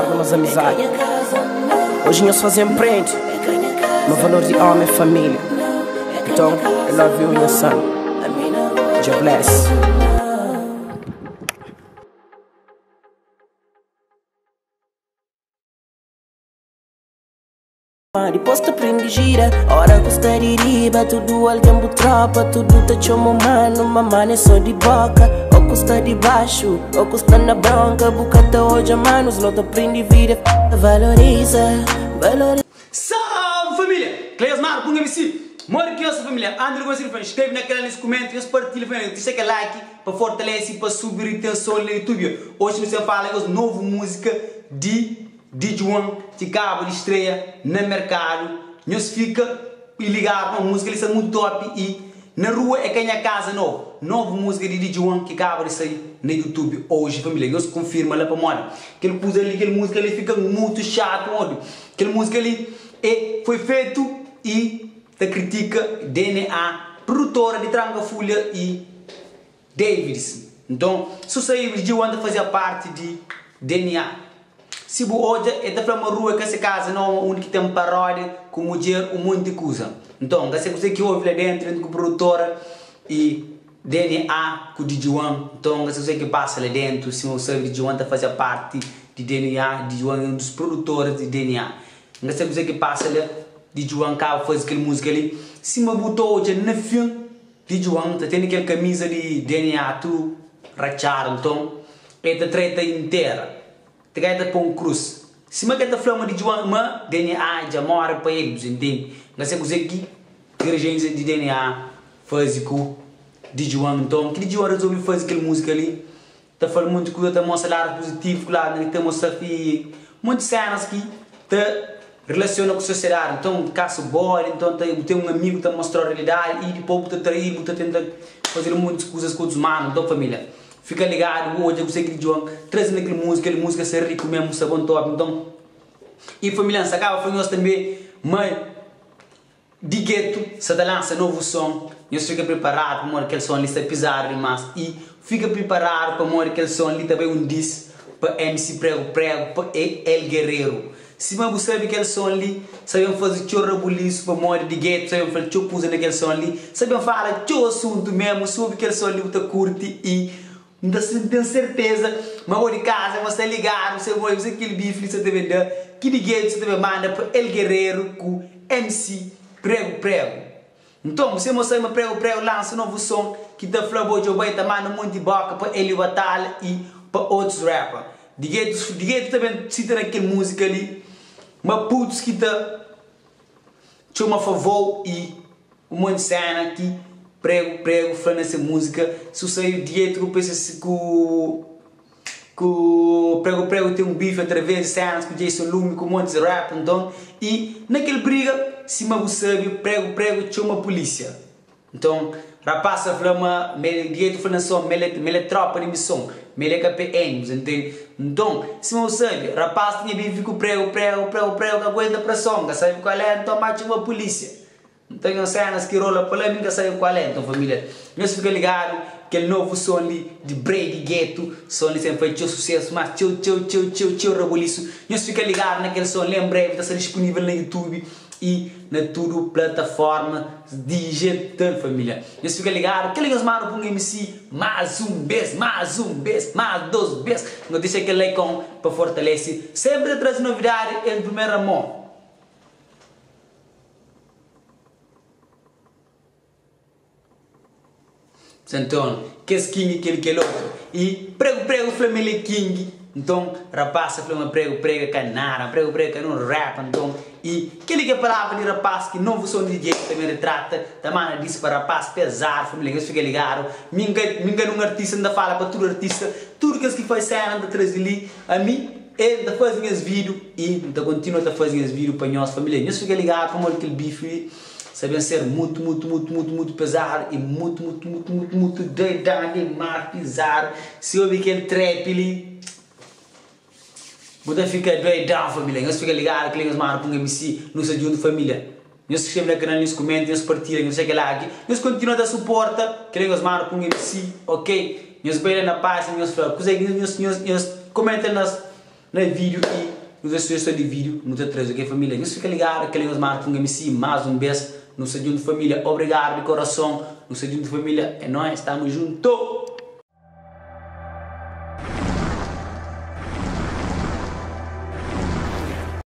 guarda nos amizadi. Oji nhos faze-m prende ma valor di ómi é família. Nton, I love you nha son. Jah bless. Dipôs ta prende gira, ora ku sta di riba Tudu algen bu tropa, tudu ta txoma manu Ma manu é sô di boka, ô ku sta di baxu Ô ku sta na bronka, bu ka ta odja manus Lo ta prende vida, valoriza, valoriza. Salve família! Cleosmar ku MC Modi ki nhos sta família? Antes di kumesa vídeo inskreve na kanal nes kumenta nhos partilha família dexa kel like pa fortalece pa subi ritenson li na youtube Oji nu sta fala nhos novu música di Di Juan ki kaba di streia na merkadu nhos fika ligadu pa musika li sta mutu top i na rua é ka nha kaza no novu musika di Di Juan ki kaba di sai na youtube oji familia nhos konfirma la pamodi kel kuza li kel musika li fika mutu xatu pamodi kel musika li e foi fetu i ta kritika DNA produtora di tranka fulha i Davids. Nton, su saíba di Juan ta fazia parti di DNA. Si bu odja, el ta fla ma rua é ka se kaza nau, ma undi ki ten paródia ku mudjer, un monti kuza. Nton, ka se kuzê ki obi la dentu, dentu ku produtora i DNA ku di Juan. Nton, ka se kuzê ki pasa la dentu. Sima bu sabe, di Juan ta fazia parti di DNA, di Juan é un dus produtoras di DNA. N ka se kuzê ki pasa la, di Juan kaba faze kel múzika li. Sima bu ta odja na fin. Di Juan ta tene kel kamiza di DNA tudu ratxadu nton el ta tra el ta intera ta kai ta poi un krus sima ke ta fla ma di Juan ma DNA dja more pa el bu intende nka se kuze ki dirijensia di DNA fazi ku di Juan nton ki di Juan resolve fazi kel musika li Ta fala monti kuza, ta mostra ladu puzitivu ku ladu negativu, ta mostra fi monti senas ki ta relasiona ku sosiedadi. Nton, kasu bodi, nton ta bu ten un amigu ta mostrau realidadi i dipos bu ta trail, bu ta tenta fazel un monti kuzas ku otus manu. Nton familia, fika ligadu, bu odja kuse ki Djon traze na kel musika, kel musika sta riku mesmu, sta bon top. Nton, i familia, N sta kaba fla nhos tanbe ma. Di Geto sa ta lansa novu son, nhos fika priparadu pamodi kel son li sta pizadu dimas i fika priparadu pamodi kel son li ta bai un diss pa MC Prego Prego pa El Guerrero. Sima bu sabi kel son li sa ben fazi txeu rabulisu pamodi Di Geto sa ben fla txeu kuza na kel son li, sa ben fala txeu asuntu memu sobri kel son li bu ta kurti i N ta ten serteza ma bo di kaza bo sta ligadu, se bo se kel bifi li sa ta ben da, ki di getu sa ta ben manda pa El Guerrero ku MC Prego Prego. Nton, se mo sabe ma Prego Prego lansa novu son ki ta fla bo djo bai ta manda monti boka pa Elio Batalla i pa otus rapper. Di getu di getu ta ben sita na kel musika li ma putus ki ta txoma favou i Un monti sena ki pregu pregu fla na se múzika su saiu dietu ku pese ku ku pregu pregu ten un bife atraves di senas ku Jason Lumi ku montis rap nton i na kel briga sima bu sabi pregu pregu txoma pulisia nton rapaz sa fla ma mel dietu fla na son mel mel é tropa di mison mel é KPN bu sa ntende nton sima bu sabi rapaz tinha bife ku pregu pregu pregu pregu ka aguenta preson ka sabi kual é nton ba txoma pulisia. N ta nhos cenas ki rola pa la mi nka sabe kual é nton familia nhos fika ligadu kel novu son li di Brady Gueto son li sem fai txeu sucesso mas txeu txeu txeu txeu txeu rabolisu nhos fika ligadu na kel son li em breve ta sta disponivel na youtube i na tudu plataforma digital familia nhos fika ligadu kel nhos manda pa un MC mas un bes mas un bes mas dos bes nhos dexa kel like on pa fortalece sempre ta traze novidade em primera mon. Nton, kes king kel kel otu i pregu pregu fla ma el é king nton rapaz ta fla ma pregu pregu é ka nada pregu pregu é ka nun rap nton i kel-li ki é palavra di rapaz ki novu son di DJ ta ben ritrata ta manda dis pa rapaz pezadu família nhos fika ligadu mi N ka mi N ka nun artista N ta fala pa tudu artista tudu kes ki faz sena N ta traze li ami E N ta faze nhas vídiu i N ta kontinua ta faze nhas vídiu pa nhos família. Nhos fika ligadu pamodi kel bifi li sta ben ser mutu, mutu, mutu, mutu, mutu pezadu i mutu, mutu, mutu, mutu, mutu doidão dimás pizadu. Si obi kel trap li, bu ta fika doidão família. Nhos fika ligadu kel-li nhos manda pa un MC, nu sta djuntu família. Nhos skrebe na kanal, nhos kumenta, nhos partilha, nhos dexa kel like, nhos kontinua ta suporta kel-li nhos manda pa un MC, ok? Nhos bai la na pájina nhos fla kuzê ki nhos nhos nhos kumenta nas. Na vídeo i nu ta sugestão di vídeo nu ta traze, ok família? Nhos fika ligadu, kel nhos marka un MC mais um bes. Nu sta djuntu, família. Obrigado di coração. Nu sta djuntu, família. É nóis, estamos junto.